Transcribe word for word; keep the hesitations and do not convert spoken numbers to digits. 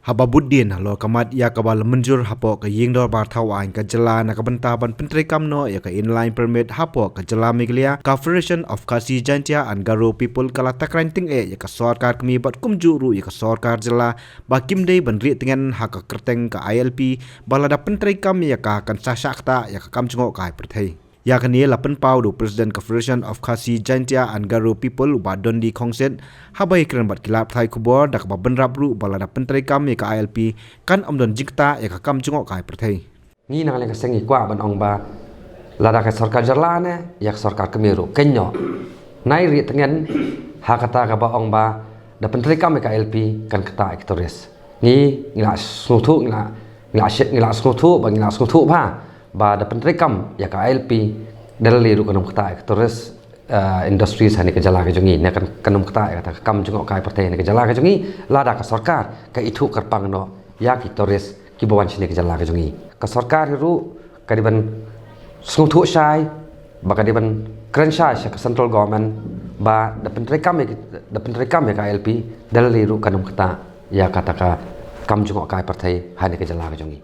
Haba bud dien halor ka mat ïa kaba la mynjur hapoh ka Ïingdorbar Thawaiñ ka jylla na ka bynta ban pyntreikam noh ïa ka Inline Permit hapoh ka jylla Meghalaya, ka Federation of Khasi Jaintia and Garo People ka la takren tyngeh ïa ka sorkar kmie bad kumjuh ruh ïa ka sorkar jylla ba kim dei ban rieh tngen ha ka kyrteng ka I L P ba lada pyntreikam ïa ka kan sa shah ktah ïa ka kam jngohkai pyrthei. Ïa kane la pynpaw da u President ka Federation of Khasi Jaintia and Garo People, u Bah Dundee Khongsit, haba ïakren bad ki lad pathai khubor da kaba bynrap ruh ba lada pyntreikam ïa ka I L P kan ym don jingktah ïa ka kam jngohkai pyrthei. Ngi na ka liang ka seng ngi kwah ban ong ba lada ka sorkar jylla ne ïa ka sorkar kmie ruh, kynnoh, nai rieh tngen ha kata kaba ong ba da pyntreikam ïa ka I L P kan ktah ïa ki tourist. Ngi, ngi la sngewthuh, ngi la, ngi la shi-, ngi la sngewthuh, ba ngi la sngewthuh bha ba da pyntreikam ïa ka I L P, da lei ruh kan ym ktah ïa ka tourist, eh, industries ha kane ka jylla ka jong ngi, ne kan, kan ym ktah ïa kata ka kam jngohkai pyrthei ha kane ka jylla ka jong ngi, lada ka sorkar ka ithuh kyrpang noh ïa ki tourist kiba wan sha kane ka jylla ka jong ngi. Ka sorkar hi ruh ka dei ban sngewthuh shai, ba ka dei ban kren shai sha ka central government ba da pyntreikam ïa ki, da pyntreikam ïa ka I L P, da lei ruh kan ym ktah ïa kata ka kam jngohkai pyrthei ha kane ka jylla ka jong ngi.